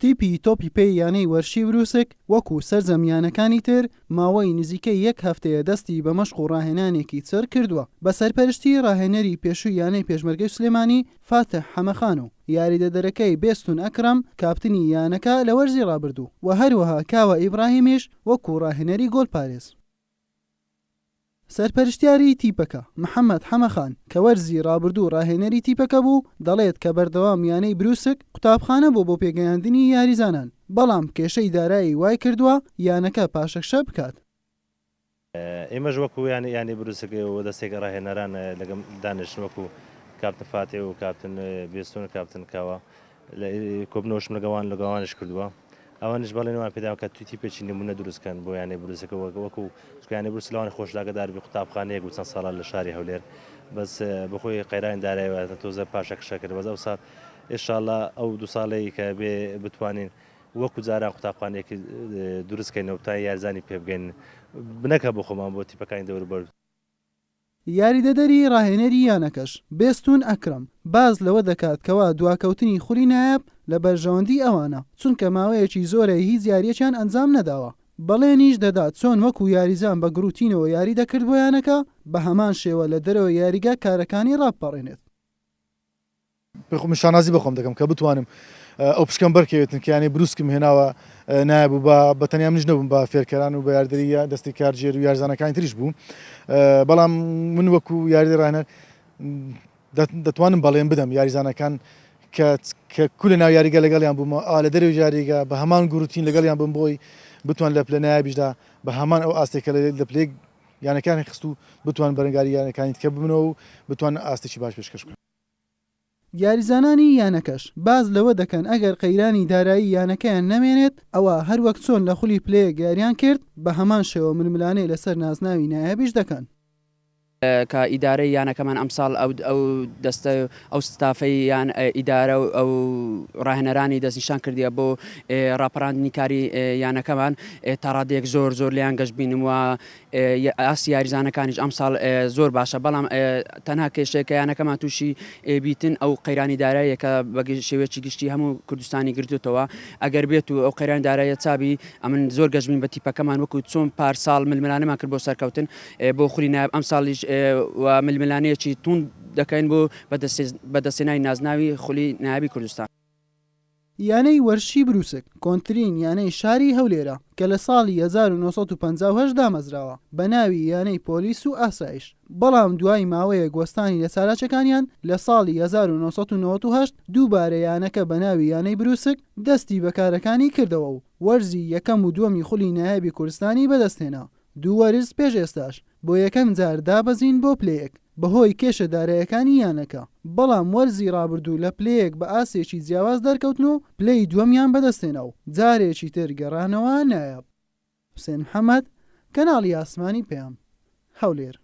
تیپی تۆپی پێی یانەی وەرشی بروسک وەکو سەرجەم یانەکانی تر ماوەی نزیکەی یەک هەفتەیە دەستی بە مەشق و ڕاهێنانێکی چڕ کردووە بە سەرپەرشتی ڕاهێنەری پێشووی یانەی پێشمەرگەی سلێمانی فاتح حەمەخان و یاریدەدەرەکەی بێستون ئەکرەم کاپتنی یانەکە لە وەرزی ڕابردوو و هەروەها کاوە ئیبراهیمیش وەکو ڕاهێنەری گۆڵپارێز. سەرپەرشتیاری تیپەکە، محەمەد حەمەخان، کە وەرزی رابردوو راهێنەری تیپەکە بوو، دەڵێت کە بەردەوام یانەی بروسک قوتابخانە بووە بۆ پێگەیاندنی یاریزانان، بەڵام کێشەی دارایی وایکردووە یانەکە پاشەکشە بکات. ئێمەش وەکو یانەی بروسک و دەستێک راهێنەران لەگەم دانیشتن وەکو کاپتن فاتیح و کاپتن بێستون و کاپتن کاوە کۆبنەوەشم لەگەوان لەگەوانش کردووە ئەوانش بەڵێنیان پێداوە کە توی تیپێکی نمونە دروستکەن بۆ یانەی بروسەکە وەک وەکو چونکە یانەی بروس لەوانی خۆشلاگەداربی قوتابخانەیەک بوو چەند ساڵە لە شاری هەولێر بەس بەخۆی قەیرانی دارایی واتە تۆزە پاشەکشە کرد بەس ئەو ساڵ ئینشاءاللە ئەو دوو ساڵەی کە بێ بتوانین وەکو جاران قوتابخانەیەکی دروستکەینەوە بتوانین یارزانی پێ بگەین بنەکە بۆ خۆمان بۆ تیپەکانی دەوروبەر. یاریدەدەری راهێنەری یانەکەش، بێستوون ئەکرەم، باس لەوە دەکات کەوا دواکەوتنی خولی نایاب لە بەرژەوەندی ئەوانە، چونکە ماوەیەکی زۆرە هیچ یارییەکیان ئەنجام نەداوە، بەڵێنیش دەدات چۆن وەکو یاریزان بە گڕوتینەوە یاری دەکرد بۆ یانەکە، بەهەمان شێوە لە دەرەوەی یاریگا کارەکانی رابپەڕێنێت. من شانازی بەخۆم دەکەم کە بتوانم ئەو پشکەم بەرکەوێتن کە یانەی بروسکم هێناوە نایاب و بە بە تەنیا منیش نەبووم بە فێرکەران و بە یاردەری دەستی کارگێر و یارزانەکانی تریش بوو بەڵام من وەکو یاریدەی ڕاهێنەر دەتوانم بەڵێن بدەم یاریزانەکان کە کە کو لە ناو یاریگە لەگەڵیان بوومە ئا لە دەرەوەی یاریگە بە هەمان گوڕوتین لەگەڵیان بم بۆی بتوان لە پلە نایابیشدا بە هەمان ئەو ئاستێک کە لە پلەیەک یانەکانی خست و بتوان بەرەنگاری یانەکانی دیکە ببنەوە و بتوانن ئاستێکی باش پێشکەش بکەن. یاریزانانی یانەکەش باس لەوە دەکەن ئەگەر قەیرانی دارایی یانەکەیان نەمێنێت ئەوا هەروەک چۆن لە خولی پلەیەک یاریان کرد بەهەمان شێوە ململانێ لەسەر نازناوی نایابیش دەکەن. کە ئیدارەی یانەکەمان ئەمساڵ ئەو ئەو دەستە ئەو ستافەی یان ئیدارە و ئەو ڕاهێنەرانی دەستنیشان کردیە بۆ ڕاپەراندنی کاری یانەکەمان تا ڕادەیەک زۆر زۆر لێیان گەشبینم و ئاستی یاریزانەکانیش ئەمساڵ زۆر باشە، بەڵام تەنها کێشەیەک کە یانەکەمان تووشی بیتن ئەو قەیرانی داراییە کە بە شێوەیەکی گشتی هەموو کوردستانی گرتووتەوە، ئەگەر بێت و ئەو قەیرانی داراییە چابی ئەمن زۆر گەشبین بە تیپەکەمان وەکو چۆن پار ساڵ ململانێمان کرد بۆ سەرکەوتن بۆ خولی نایاب ئەمساڵیش و ململانێیەکی توند دەکەین بۆ بەدەستهێنانی نازناوی خولی نایابی کوردستان. یانەی وەرزشی بروسک کۆنترین یانەی شاری هەولێرە کە لە ساڵی 1958 دامەزراوە بە ناوی یانەی پۆلیس و ئاسایش، بەڵام دوای ماوەیەک وەستانی لە چالاکیەکانیان لە ساڵی 1998 دووبارە یانەکە بە ناوی یانەی بروسک دەستی بە کارەکانی کردەوە و وەرزی یەکەم و دووەمی خولی نایابی کوردستانی بەدەستهێنا. دوو وەرز پێش ئێستاش بۆ یەکەم جار دابەزین بۆ پلەیەک بەهۆی کێشە دارایەکانی یانەکە، بەڵام وەرزی رابردوو لە پلەیەک بە ئاستێکی جیاواز دەرکەوتن و پلەی دووەمیان بەدەستهێنا و جارێکی تر گەڕانەوە نایاب. حوسێن محەمەد، کەناڵی ئاسمانی پەیام، هەولێر.